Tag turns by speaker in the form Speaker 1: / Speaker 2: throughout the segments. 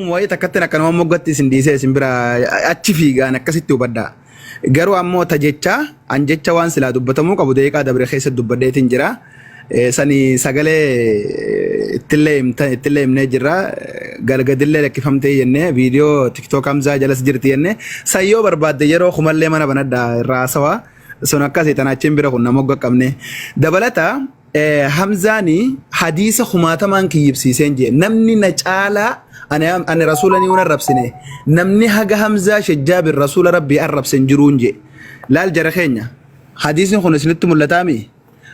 Speaker 1: Wayii takkatti akkanuma moggatti isin dhiisee isin bira achi fiigaan akkasitti hubadhaa. Garuu ammoo ta jecha an jecha waan silaa dubbatamuu qabu daqiiqaa dabre keessa dubbadheetiin jira. Sani sagalee ittillee himta ittillee himnee jirra. Galgadillee lakkifamtee jennee viidiyoo tiktook Hamzaa jalas jirti jennee san yoo barbaadde yeroo kumallee mana banadhaa irraa haasawaa. Sun akkasii tan achiin bira kun nama mogga qabne. Dabalata Hamzaani hadiisa kumaatamaan kiyyibsiiseen jee namni na caalaa ani rasuula ni arrabsine namni haga Hamzaa shejjaabin rasuula rabbii arrabse hin jiruun jee laal jara keenya hadiisni kun isinitti mul'ataami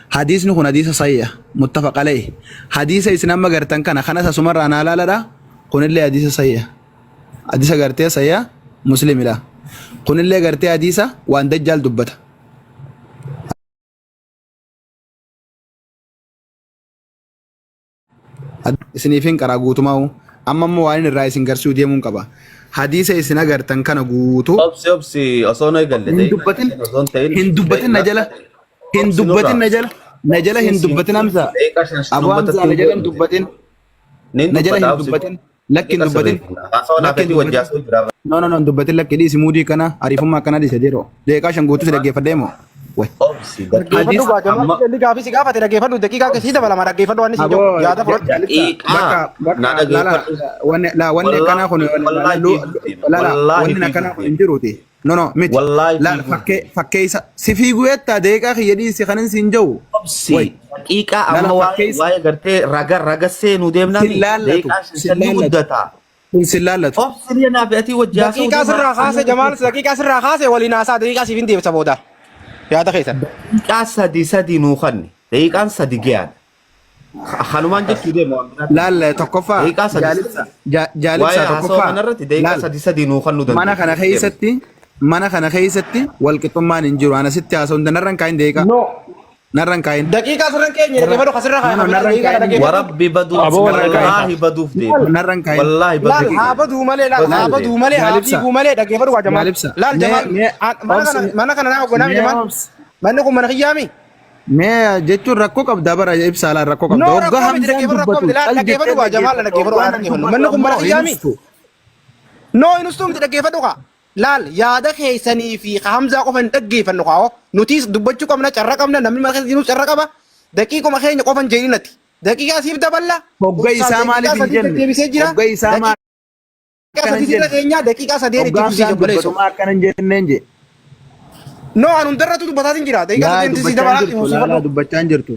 Speaker 1: hadiisni kun hadiisa sayya muttafaq alayhi hadiisa isin amma gartan kana kanas asumarraa naa laaladha kunillee hadiisa sayya hadiisa gartee sayya muslimidha kunillee gartee hadiisa waan dajjaal dubbata. Isiniifin qaraa guutumaa'u amma immoo waan inni irraa isin garsuu deemuun qaba. Hadiisa isin agartan kana guutuu
Speaker 2: Obsi obsi osoo nu eegalle
Speaker 1: hin
Speaker 2: daqiiqaa
Speaker 1: dubbatin
Speaker 2: shan osoo hin ta'in
Speaker 1: hin dubbatin na jala hin
Speaker 2: obsi
Speaker 1: dubbatin
Speaker 2: nurraa
Speaker 1: na jala na jala hin
Speaker 2: obsi
Speaker 1: dubbatin Hamza
Speaker 2: daqiiqaa shan shan
Speaker 1: Abu Hamza
Speaker 2: uummatatti
Speaker 1: na
Speaker 2: hin
Speaker 1: jala hin
Speaker 2: godhu.
Speaker 1: dubbatin
Speaker 2: Nin
Speaker 1: na jala
Speaker 2: dubbata
Speaker 1: hin
Speaker 2: obsi
Speaker 1: dubbatin lakki hin
Speaker 2: daqiiqa
Speaker 1: dubbatin
Speaker 2: sirreeffadha. Haasawaa
Speaker 1: lakki hin
Speaker 2: naafetii wajji
Speaker 1: dubbatin
Speaker 2: haasawuu jira.
Speaker 1: no no no hin dubbatin lakki dhiisi muudii kana ariifummaa akkana dhiise diroo daqiiqaa shan guutuu si dhaggeeffadhee moo way
Speaker 2: Obsi daqiiqa
Speaker 3: Dhaggeeffadhu
Speaker 1: hadiisa
Speaker 3: gaa Jamaal
Speaker 2: amma
Speaker 3: inni gaafii si gaafate dhaggeeffadhu daqiiqaa keessi dabalama dhaggeeffadhu waan inni siin jedhu
Speaker 1: Aboo
Speaker 3: yaada fudhadhu.
Speaker 1: jaalibsa
Speaker 2: daqiiqaa
Speaker 1: bakka
Speaker 2: na
Speaker 1: bakka lala
Speaker 2: dhaggeeffadhu.
Speaker 1: wanni la wanni akkanaa kun
Speaker 2: Wallaahi wallaahi fiiguuf deema.
Speaker 1: lala
Speaker 2: Wallaahi
Speaker 1: wanni
Speaker 2: fiiguuf
Speaker 1: akkanaa kun hin
Speaker 2: deema.
Speaker 1: jiruuti. No no miti.
Speaker 2: Wallaahi
Speaker 1: Laal
Speaker 2: fiiguuf
Speaker 1: fakkee
Speaker 2: deema.
Speaker 1: fakkee isa si fiiguu jettaa deeqaa kiyya dhiisi kanin siin jiru.
Speaker 2: Obsi
Speaker 1: Way
Speaker 2: daqiiqaa
Speaker 1: lala
Speaker 2: amma
Speaker 1: fakkee
Speaker 2: waa'ee
Speaker 1: isa
Speaker 2: waa'ee gartee raga raga seenuu
Speaker 1: sin
Speaker 2: deemnaami
Speaker 1: laallatu
Speaker 2: daqiiqaa shan
Speaker 1: sin
Speaker 2: shan ni
Speaker 1: laallatu
Speaker 2: guddata.
Speaker 1: kun sin laallatu.
Speaker 2: Obsi ni naaf ati wajji haasawuu
Speaker 3: Daqiiqaa
Speaker 2: deema.
Speaker 3: sirraa kaase Jamaal daqiiqaa sirraa kaase waliin haasaa daqiiqaa siif hin deebisa booda yaada keessan.
Speaker 2: Daqiiqaa sadi sadi nuu kanni. Daqiiqaan sadi gayaadha. Kanumaan jechuu deema waan biraatti.
Speaker 1: Laal tokkoffaa
Speaker 2: Daqiiqaa sadi
Speaker 1: jaalibsa
Speaker 2: sadi.
Speaker 1: jaalibsa
Speaker 2: Waa'ee haasawaa
Speaker 1: tokkoffaa
Speaker 2: kanarratti daqiiqaa
Speaker 1: laal
Speaker 2: sadi sadi nuu kannuu
Speaker 1: mana kana
Speaker 2: dandeenya. Deema.
Speaker 1: keessatti mana kana keessatti walqixxummaan hin jiru. Ana sitti haasa'u hunda narran kaayin deeqaa.
Speaker 3: No.
Speaker 1: Narran kaayin.
Speaker 3: Daqiiqaa sirra hin keenye dhaggeeffadhu kasirra
Speaker 1: No no
Speaker 3: kaa'e
Speaker 1: narran
Speaker 3: daqiiqaa
Speaker 1: kaayin.
Speaker 3: dhaggeeffadhu.
Speaker 2: Warabbi baduuf
Speaker 4: Aboo
Speaker 1: Narran
Speaker 4: warra
Speaker 1: kaayin.
Speaker 2: wallaahi baduuf deema.
Speaker 1: Narran kaayin.
Speaker 2: Wallaahi
Speaker 3: Laal
Speaker 2: baduuf
Speaker 3: haa
Speaker 2: deema.
Speaker 3: baduu malee laal haa
Speaker 2: Baduuf
Speaker 3: baduu
Speaker 2: deema.
Speaker 3: malee haa
Speaker 1: Jaalibsa.
Speaker 3: fiiguu malee dhaggeeffadhu waa Jamaal.
Speaker 1: Jaalibsa.
Speaker 3: Laal
Speaker 1: Mee
Speaker 3: Jamaal
Speaker 1: mee
Speaker 3: mana
Speaker 1: obsi
Speaker 3: kana mana kana naa hoogganaa
Speaker 1: mee
Speaker 3: Jamaal.
Speaker 1: obsi.
Speaker 3: Manni kun mana kiyyaami.
Speaker 1: Mee jechuun rakkoo qabda bara ibsaa laal rakkoo qabda.
Speaker 3: No
Speaker 1: Hoggaa
Speaker 3: rakkoo miti
Speaker 1: Hamzaan
Speaker 3: dhaggeeffadhu rakkoo
Speaker 1: dubbatu
Speaker 3: miti laal
Speaker 1: cal
Speaker 3: dhaggeeffadhu
Speaker 1: jettee
Speaker 3: waa Jamaal
Speaker 1: dhaggeeffatta.
Speaker 3: dhaggeeffadhu
Speaker 1: Hoggaa
Speaker 3: haa
Speaker 1: nan
Speaker 3: dhaggeeffannu.
Speaker 1: dubbatu
Speaker 3: Manni kun mana
Speaker 1: ammoo hin
Speaker 3: kiyyaami.
Speaker 1: ustu.
Speaker 3: No hin ustuu miti dhaggeeffadhu kaa. Laal yaada keessanii fi ka Hamzaa qofa hin dhaggeeffannu kaa. Nutis dubbachuu qabna carra qabna namni mana keessa jirus carra qaba. Daqiiquma keenya qofa hin jedhin ati. Daqiiqaa siif daballa.
Speaker 1: Hogga
Speaker 3: Obsaan
Speaker 1: isaa
Speaker 3: daqiiqaa
Speaker 1: maaliif hin
Speaker 3: sadii
Speaker 1: jenne?
Speaker 3: deddeebisee jira.
Speaker 1: Hogga isaa maal
Speaker 3: Daqiiqaa
Speaker 1: akkana hin
Speaker 3: sadii sirra
Speaker 1: jenne?
Speaker 3: keenyaa daqiiqaa sadeen itti
Speaker 1: Hogga
Speaker 3: fufsiise
Speaker 1: Hamzaan
Speaker 3: obboleessoo.
Speaker 1: dubbatu maa akkana hin jenneen jee?
Speaker 3: No an hundarrattu dubbataatiin jira. Daqiiqaa
Speaker 1: Laa
Speaker 3: sadeen si
Speaker 1: dubbachaa hin
Speaker 3: dabalaa itti
Speaker 1: jirtu. Laa laa
Speaker 3: fufsiifadhu.
Speaker 1: dubbachaa hin jirtu.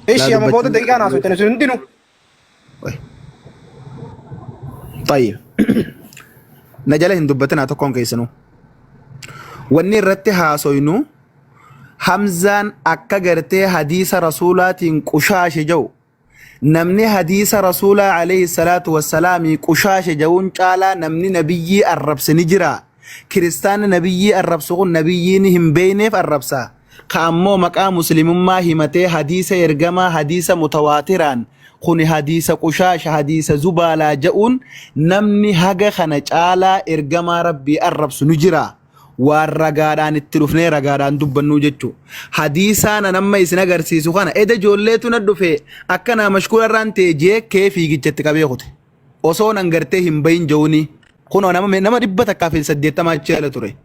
Speaker 1: Laa
Speaker 3: Ishi amma
Speaker 1: dubbachaa
Speaker 3: booda
Speaker 1: hin
Speaker 3: daqiiqaa
Speaker 1: jirtu.
Speaker 3: naasoo itti sun hundinuu.
Speaker 1: Tayyib. Na jala hin dubbatinaa tokkoon keessanuu. Wanni irratti haasoynu Hamzaan akka gartee hadiisa rasuulaatiin qushaashe jedhu Namni hadiisa Rasuulaa aleyhi salaatu wassalaamii qushaashe ja'uun caalaa namni nabiyyii arrabse ni jiraa? Kiristaanni nabiyyii arrabsu kun nabiyyiin hin beeyneef arrabsa. Ka ammoo maqaa muslimummaa himatee hadiisa ergamaa hadiisa mutawaatiraan kuni hadiisa qushaasha hadiisa zubaalaa ja'uun namni haga kana caalaa ergamaa Rabbii arrabsu ni jiraa? Waan ragaadhaan itti dhufnee ragaadhaan dubbannuu jechuu. Hadiisaan an amma isin agarsiisu kana eda ijoolleetu na dhufe akka naa mashkuula irraan ta'e jee kee fiigicha itti qabee kute. Osoo nan gartee hin bahin ja'uuni. Kunoo nama 180 achi jala ture.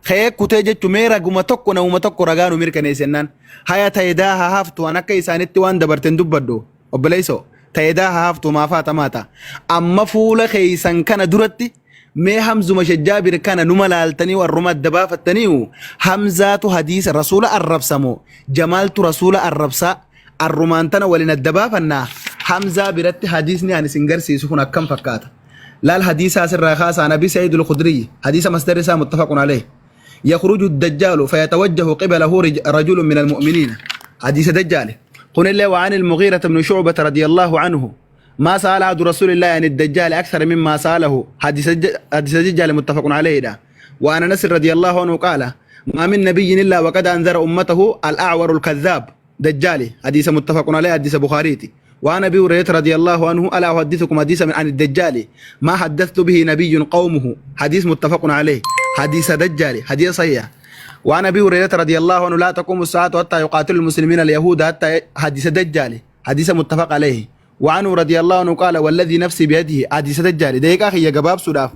Speaker 1: Ka'ee kutee jechu mee raguma tokko namuma tokko ragaa nu mirkaneessennaan. Haya tayidaa haa haftu an akka isaanitti waan dabarte hin dubbadhu. Obboleessoo tayidaa haa haftu maafaa tamaata. Amma fuula keessan kana duratti Mee Hamzuma Shajjaabir kana numa laaltanii warruma adda baafattaniiyu Hamzaatu hadiisa rasuula arrabsa moo Jamaaltu rasuula arrabsaa arrumaan tana walin adda baafannaa Hamzaa biratti hadiisni ani isin garsiisu kun akkam fakkaata laal hadiisa asirraa kaasaa Nabi Sa'iid al-Khudriyyi hadiisa masdarri isaa muttafaqun alayh yakhruju ad-dajjaalu fayatawajjahu qibalahu rajulun min al-mu'miniina hadiisa dajjaali kunillee وعن المغيرة بن شعبة رضي الله عنه ما سأل عبد رسول الله عن الدجال أكثر مما سأله حديث حديث الدجال متفق عليه ده وعن أنس رضي الله عنه قال ما من نبي إلا وقد أنذر أمته الأعور الكذاب دجالي حديث متفق عليه حديث بخاريتي وعن أبي هريرة رضي الله عنه ألا أحدثكم حديثا عن الدجال ما حدثت به نبي قومه حديث متفق عليه حديث دجال حديث صحيح وعن أبي هريرة رضي الله عنه لا تقوم الساعة حتى يقاتل المسلمين اليهود حتى حديث دجال حديث متفق عليه وعنه رضي الله عنه قال والذي نفسي بيده حديث دجال دقيقة خي gabaabsuudhaaf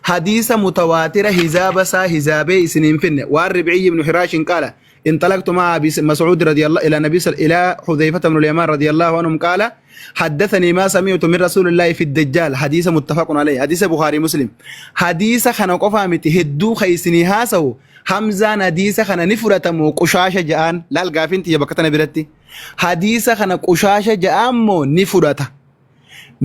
Speaker 1: hadiisa mutawaatira hizaaba isaa hizaabee isiniin finne waan ربعي بن حراش قال انطلقت مع أبي مسعود رضي الله إلى نبي إلى حذيفة بن اليمان رضي الله عنهم قال حدثني ما سمعت من رسول الله في الدجال حديث متفق عليه حديث بخاري مسلم حديث خنا قفا miti hedduu keeysini haasawu Hamzaan hadiisa kana ni fudhatamu qushaasha ja'aan laal gaafiin tiyya bakka tana biratti hadiisa kana qushaasha ja'aan moo ni fudhata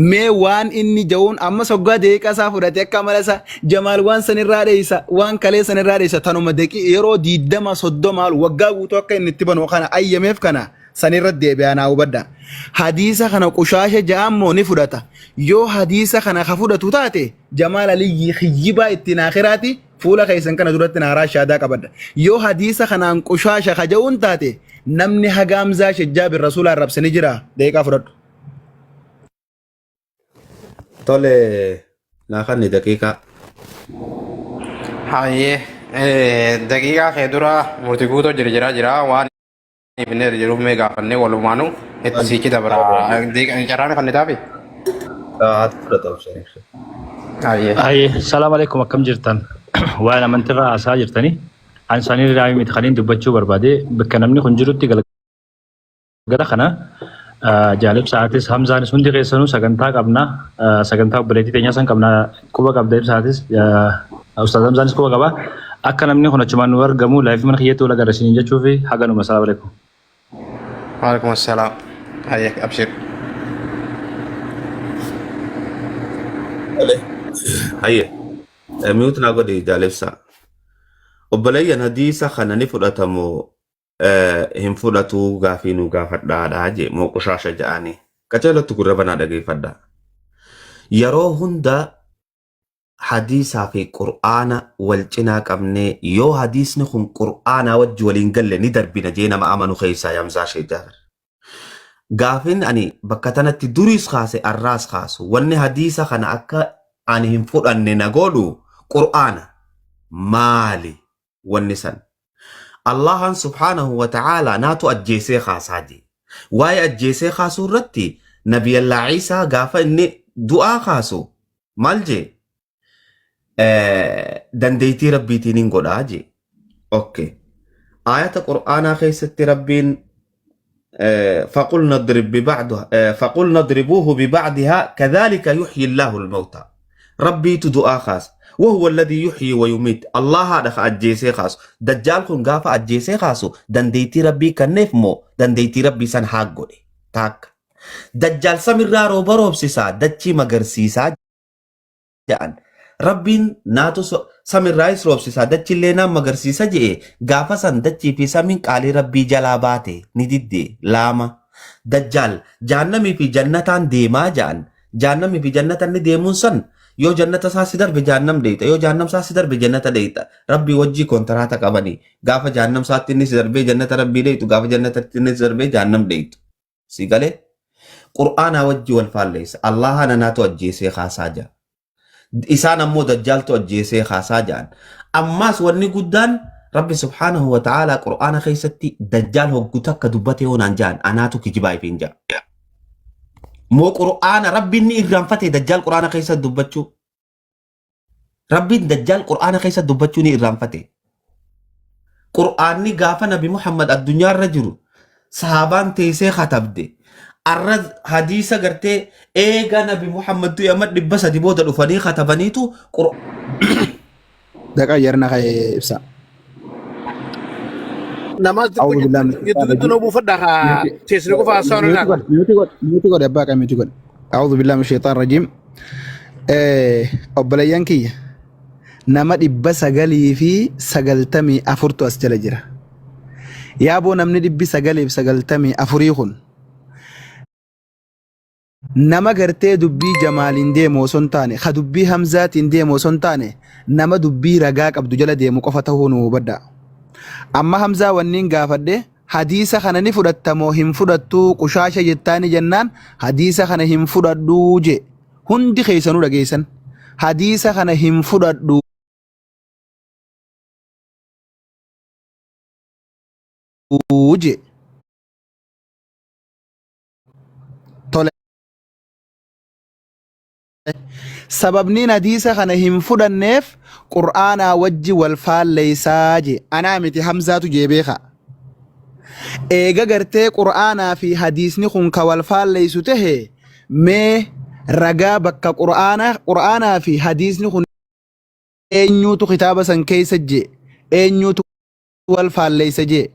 Speaker 1: mee waan inni ja'uun amma soggaa deeqa isaa fudhate akka amala isaa Jamaal waan sanirraa dheeysa waan kalee sanirraa dheeysa tanuma deqi yeroo diiddama soddomaal waggaa guutuu akka inni itti banu kana ayyameef kana sanirra deebi'aa naa hubadha hadiisa kana qushaasha ja'aan moo ni fudhata yoo hadiisa kana ka fudhatu taate Jamaal Aliyyii kiyyibaa ittiin akhiraati fuula keessan kana duratti naaraa shaadaa qabadha. Yoo hadiisa kanaan qushaasha ka ja'uun taate namni haga Hamzaa Sheikh Jaabir Rasuula arrabse ni jira. Daqiiqaa fudhadhu.
Speaker 2: Tole naa kanni daqiiqaa.
Speaker 3: Hayyee daqiiqaa kee dura murtii guutoo jira jira jira waan finne jiruuf mee gaafannee walumaanuu itti siichi dabra. Carraan kan taafi?
Speaker 2: Haa fudhata obsanii.
Speaker 3: Hayyee.
Speaker 4: Aye, salaam alaikum akkam jirtan? Waan amantirraa haasaa jirtanii. An isaanii irraa miti kaniin dubbachuu barbaade bakka namni kun jirutti galgala kana jaalib sa'aatis Hamzaanis hundi keessanuu sagantaa qabna. Sagantaa obboleettii teenyaa san qabna quba qabda ibsaatis Ustaaz Hamzaanis quba qaba. Akka namni kun achumaan nu argamu laayif mana kiyyatti wal agarra isiniin jechuu fi haganuma salaam alaikum.
Speaker 3: Waalaikum assalaam. Hayyee abshir.
Speaker 2: Tole. Hayyee. Mute naa godhi jaalibsaa. Obboleeyyan hadiisa kana ni fudhatamu hin fudhatu gaafii nu gaafadhaadha jee moo qushaasha ja'anii. Qaceelottu gurra banaa dhageeffadhaa. Yeroo hunda hadiisaa fi qur'aana wal cinaa qabnee yoo hadiisni kun qur'aanaa wajji waliin galle ni darbina jee nama amanu keessaa Hamzaa Sheekh Jaafar. Gaafin ani bakka tanatti duriis kaase arraas kaasu wanni hadiisa kana akka ani hin fudhanne na godhu qur'aana maali wanni san. Allahan subhaanahu wa ta'aalaa naatu ajjeesee kaasaa jee. Waa'ee ajjeesee kaasuu irratti Nabiyallaa Iisaa gaafa inni du'aa kaasu maal jee? Dandeettii Rabbiitiin hin godhaa jee. Okay. Aayata Qur'aanaa keessatti Rabbiin فقلنا اضرب ببعضها فقلنا اضربوه ببعضها كذلك يحيي الله الموتى ربي du'aa kaasa وهو الذي يحيي ويميت الله haadha ka ajjeesee kaasu dajjaal kun gaafa ajjeesee kaasu dandeettii rabbii kenneef moo dandeettii rabbii san haa godhe taakka dajjaal samirraa rooba roobsisaa dachii magarsiisaa jedhan. Rabbiin naatu samirraayis roobsisaa dachillee naan magarsiisa je'e gaafa san dachii fi samiin qaalii rabbii jalaa baate ni didde laama. Dajjaal jaannamii fi jannataan deemaa ja'an. Jaannamii fi jannatan ni deemuun san yoo jannata isaa si darbe jaannam deeyxa yoo jaannam isaa si darbe jannata deeyxa rabbii wajjii kontiraata qabanii gaafa jaannam isaatti inni si darbee jannata rabbii deeyxu gaafa jannatatti inni si darbee jaannam deeyxu. Si galee? Qur'aanaa wajji wal faalleessa. Allaha nanaatu ajjeesee kaasaa jira. Isaan ammoo dajjaaltu ajjeesee kaasaa ja'an. Ammaas wanni guddaan Rabbi subhaanahu wa ta'aalaa Qur'aana keessatti dajjaal hoggu takka dubbatee yoo naan ja'an anaatu kijibaa ifiin ja'a. Moo Qur'aana Rabbiin ni irraanfate dajjaal Qur'aana keessatti dubbachuu? Rabbiin dajjaal Qur'aana keessa dubbachuu ni irraanfate. Qur'aanni gaafa Nabi Muhammad addunyaa irra jiru sahaabaan teessee katabde. Arra hadiisa gartee eega Nabi Muhammad du'e amma 300 booda dhufanii katabaniitu
Speaker 1: Daqa yarna ka'e ibsa.
Speaker 5: Nama
Speaker 1: A'uudhu billahi min
Speaker 5: gidduu
Speaker 1: shaytaani
Speaker 5: gidduu
Speaker 1: rajiim.
Speaker 5: na buufadha haa teessina qofa haasawaa
Speaker 1: Mute
Speaker 5: irraa.
Speaker 1: godhe, mute godhe, mute godhe, abbaa qaa mute godhe. A'uudhu billahi min shaytaani rajiim. Obboleeyyan kiyya nama 994tu as jala jira. Yaaboo namni 994 kun nama gartee dubbii Jamaaliin deemu osoo hin taane, ka dubbii Hamzaatiin deemu osoo hin taane, nama dubbii ragaa qabdu jala deemu qofa ta'uu nu hubadhaa. Amma Hamzaa wanniin gaafadhe hadiisa kana ni fudhatta moo hin fudhattuu qushaasha jettaani jennaan hadiisa kana hin fudhadhuu jee. Hundi keessanuu dhageessan. Hadiisa kana hin fudhadhu jee. Tole. Sababniin hadiisa kana hin fudhanneef Qur'aanaa wajji wal faalleeysaa jee. Anaa miti Hamzaatu jee beekaa. Eega gartee Qur'aanaa fi hadiisni kun ka wal faalleeysu tahe mee ragaa bakka Qur'aanaa Qur'aanaa fi hadiisni kun eenyuutu kitaaba san keeysa jee eenyuutu wal faalleeysa jee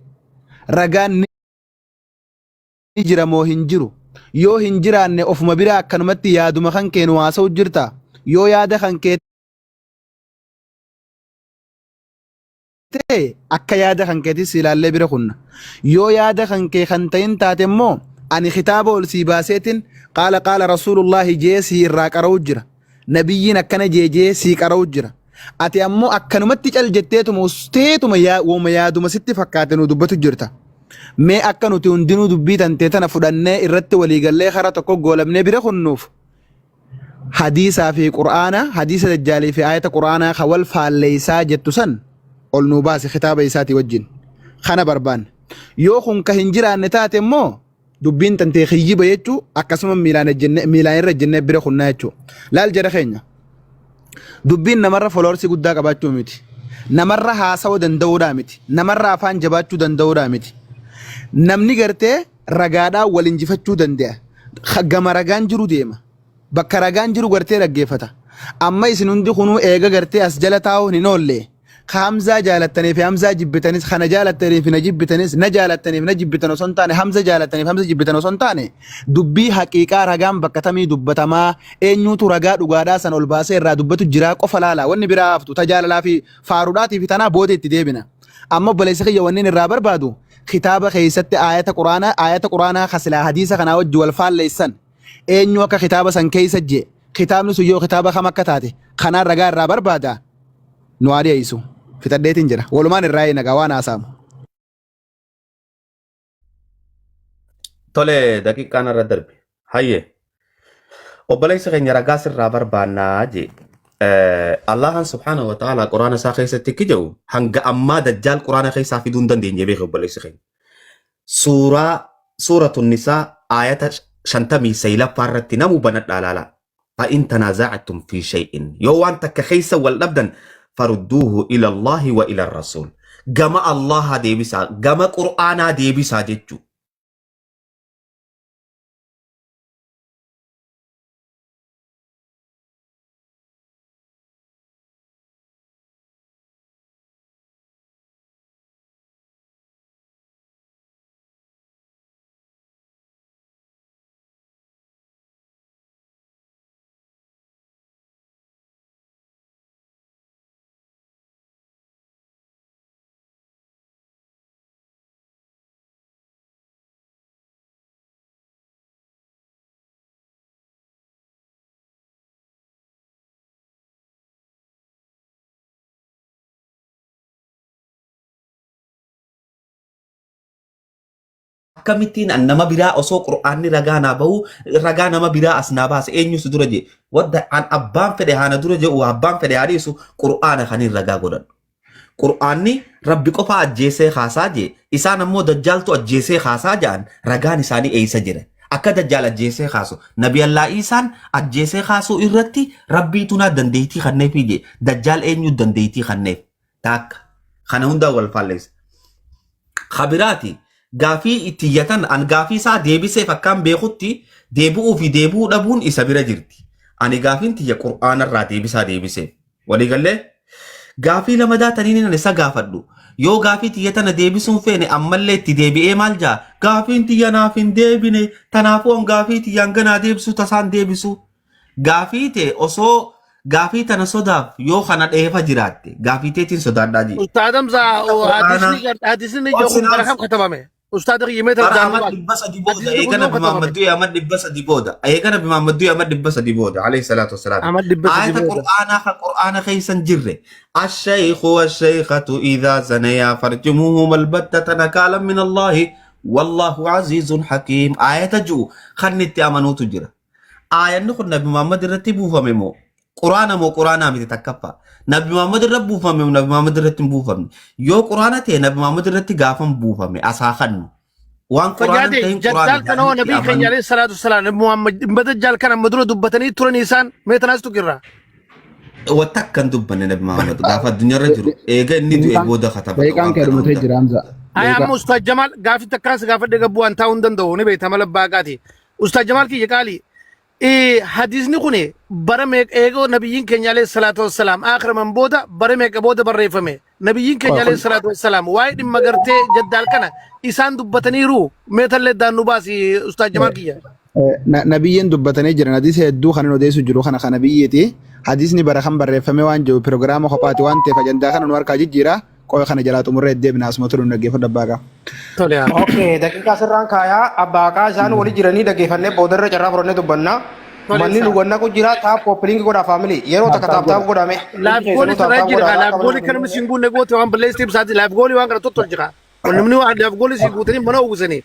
Speaker 1: ragaan ni jira moo hin jiru yoo hin jiraanne ofuma biraa akkanumatti yaaduma kan kee nu haasa'u jirta yoo yaada kan kee ta'e akka yaada kan keetis si ilaallee bira kunna. Yoo yaada kan kee kan ta'in taate immoo ani kitaaba ol sii baaseetin qaala qaala rasuulullaahi jee sii irraa qara'u jira. Nabiyyiin akkana jee jee sii qara'u jira. Ati ammoo akkanumatti cal jetteetuma usteetuma woma yaaduma sitti fakkaate nu dubbatu jirta. Mee akka nuti hundinuu dubbii tantee tana fudhannee irratti waliigallee kara tokko goolabnee bira kunnuuf hadiisaa fi qur'aana hadiisa dajjaalii fi aayata qur'aanaa ka wal faalleeysaa jettu san ol nuu baasi kitaaba isaatii wajjin kana barbaanna yoo kun ka hin jiraanne taate immoo dubbiin tantee kiyyiba jechuu akkasuma miilaan ejjennee miilaan irra ejjennee bira kunnaa jechuu laal jara keenya dubbiin namarra foloorsii guddaa qabaachuu miti namarra haasawa danda'uudhaa miti namarra afaan jabaachuu danda'uudhaa miti namni gartee ragaadhaan wal injifachuu danda'a. Gama ragaan jiru deema. Bakka ragaan jiru gartee dhaggeeffata. Amma isin hundi kunuu eega gartee as jala taa'uun hin oolle. Ka Hamzaa jaalattanii fi Hamzaa jibbitanis, kana jaalattanii fi na jibbitanis, na jaalattanii fi na jibbitan osoo hin taane, Hamza jaalattanii fi Hamza jibbitan osoo hin taane, dubbii haqiiqaa ragaan bakka tamii dubbatamaa, eenyuutu ragaa dhugaadhaa san ol baasee irraa dubbatu jiraa qofa laala. Wanni biraa haftu ta jaalalaa fi faaruudhaatii fi tanaa booda itti deebina. Amma obboleessa kiyya wanni irraa barbaadu kitaaba keessatti aayata quraanaa aayata quraanaa ka silaa hadiisa kanaa wajji wal faalleessan eenyu akka kitaaba san keessa jee kitaabni sun yoo kitaaba kam akka taate kanaan ragaa irraa barbaada nu haa dhiyeessu fixadheetiin jira walumaan irraa eegna waan haasa'amu.
Speaker 2: Tole daqiiqaan irra darbe. Hayyee. Obboleessa keenya ragaa sirraa barbaannaa jee. Allahan subhaanahu wa ta'ala quraana isaa keessatti akki jedhu hanga ammaa dajjaal quraana keessaa fiduu hin dandeenye beeke obboleessi keenya. Suuraa suuratu nisaa aayata 59ffaa irratti namuu banadhaa laalaa. Fa'in tanaaza'atum fi shay'in yoo waan takka keessa wal dhabdan farudduuhu ila Allahi wa ila rasuul. Gama Allaha deebisaa gama qur'aanaa deebisaa jechuu. Akkamittiin an nama biraa osoo qur'aanni ragaa naa bahu ragaa nama biraa as naa baase eenyu si dura jee wadda an abbaan fedhe haana dura jedhu abbaan fedhe haa dhiisu qur'aana kaniin ragaa godhadhu. Qur'aanni rabbi qofaa ajjeesee kaasaa jee isaan ammoo dajjaaltu ajjeesee kaasaa ja'an ragaan isaanii eeysa jira. Akka dajjaal ajjeesee kaasu nabi Allaa Iisaan ajjeesee kaasuu irratti rabbiitu naa dandeeytii kanneefii jee dajjaal eenyu dandeeytii kanneef taakka kana hundaa wal faalleessa. Kabiraati gaafii itti iyyatan an gaafii isaa deebiseef akkaan beekutti deebi'uu fi deebi'uu dhabuun isa bira jirti. Ani gaafiin tiyya qur'aana irraa deebisaa deebiseef. Waliigallee gaafii lamadaa taniin ani isa gaafadhu. Yoo gaafii tiyya tana deebisuun feene ammallee itti deebi'ee maal jaa gaafiin tiyya naaf hin deebine tanaafuu an gaafii tiyyaan ganaa deebisuu tasaan deebisuu. Gaafii tee osoo gaafii tana sodaaf yoo kana dheefa jiraatte gaafii teetiin sodaadhaa jee.
Speaker 5: Ustaad Hamza
Speaker 2: Qur'aana
Speaker 5: hadisni ijoo kun bara kam katabame? Ustaad Kiyyimee
Speaker 2: bara
Speaker 5: Tardaan
Speaker 2: amat
Speaker 5: Baas.
Speaker 2: 300 booda
Speaker 5: Hadisni kun
Speaker 2: eega
Speaker 5: yoom
Speaker 2: nabi
Speaker 5: katabame?
Speaker 2: Muhammad du'e amat 300 booda eega nabi Muhammad du'e amat 300 booda alayhi salaatu wassalaam.
Speaker 5: Amat 300
Speaker 2: Aayata
Speaker 5: booda.
Speaker 2: Qur'aanaa kan Qur'aana keessa hin jirre ashaykhu washaykhatu idhaa zanayaa farjumuhum albattata nakaalan min Allaahi wallaahu aziizun hakiim aayata ji'u kan itti amanuutu jira. Aayanni kun Nabi Muhammad irratti buufame moo Quraana moo Quraanaa miti takkaffaa. Nabi Muhammad irra buufame moo Nabi Muhammad irratti hin buufamne. Yoo Quraana ta'e Nabi Muhammad irratti gaafam buufame asaa kannu. Waan quraana
Speaker 5: Fayyaade
Speaker 2: hin ta'in quraana
Speaker 5: jaddaal kana hoo
Speaker 2: jedhanii
Speaker 5: nabii keenya
Speaker 2: amanuu.
Speaker 5: alayhi salaatu wasalaam nabi Muhammad dhimma dajjaal kana amma dura dubbatanii turan isaan mee tanaas tuqirraa.
Speaker 2: Wanta akka hin dubbanne Nabi Muhammad gaafa addunyaarra jiru eega inni du'e
Speaker 1: Daqiiqaan
Speaker 2: booda katabata
Speaker 1: daqiiqaan
Speaker 2: waan
Speaker 1: kee
Speaker 2: kana
Speaker 1: dhumatee
Speaker 2: hunda.
Speaker 1: jira Hamza.
Speaker 5: Haya
Speaker 1: Daqiiqaa.
Speaker 5: amma Ustaaz Jamaal gaafii takkaan si gaafadhe gabbuu an taa'uu hin danda'u ni beekta mala baaqaati. Ustaaz Jamaal kiyya qaalii Hadiisni kun bara meeqa eegoo nabiyyiin keenya alayhi salaatu wassalaam aakhiraman booda bara meeqa booda barreeffame nabiyyiin keenya alayhi salaatu wassalaam waa'ee dhimma gartee jaddaal kana isaan dubbataniiru meetallee daannuu baasi Ustaaz Jamaal kiyya.
Speaker 1: Nabiyyiin dubbatanii jiran hadiisa hedduu kan inni odeessu jiru kana kan nabiyyiiti. Hadiisni bara kan barreeffame waan jiru pirogiraama kophaati waan ta'eef ajandaa kana nu harkaa jijjiira. Qoy kana jalaa xumurree deebina asuma turu nu dhaggeeffadhu abbaa qaa.
Speaker 5: Tole haa.
Speaker 3: Okay, daqiiqaa sirraan kaayaa abbaaqaa isaan wali jiranii dhaggeeffannee boodarra carraa fudhannee dubbanna.
Speaker 5: Tole
Speaker 3: Manni nu
Speaker 5: isaa.
Speaker 3: gannaqu jira taap koppiliingi godhaa faamilii. Yeroo takka
Speaker 1: Taap
Speaker 3: taap
Speaker 1: taap
Speaker 3: taap godhame. Hundi
Speaker 5: Laaf
Speaker 3: keessanuu
Speaker 5: goolii
Speaker 3: taap
Speaker 5: sirraa
Speaker 3: taap
Speaker 5: jira
Speaker 3: godhaa
Speaker 5: kaa laaf
Speaker 3: akka
Speaker 5: goolii
Speaker 3: mana
Speaker 5: kan namni siin guunne goote waan balleessitii ibsaati laaf goolii waan kana tottolchi kaa. Namni waan laaf goolii siin guutanii mana uwwisanii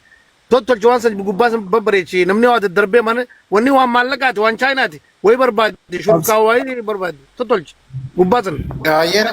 Speaker 5: tottolchi waan san gubbaa san babbareechi namni waa daddarbee mana wanni waan maallaqaati waan chaayinaati wayii barbaaddi shurkaa wayii barbaaddi tottolchi gubbaa san.
Speaker 3: Yeera.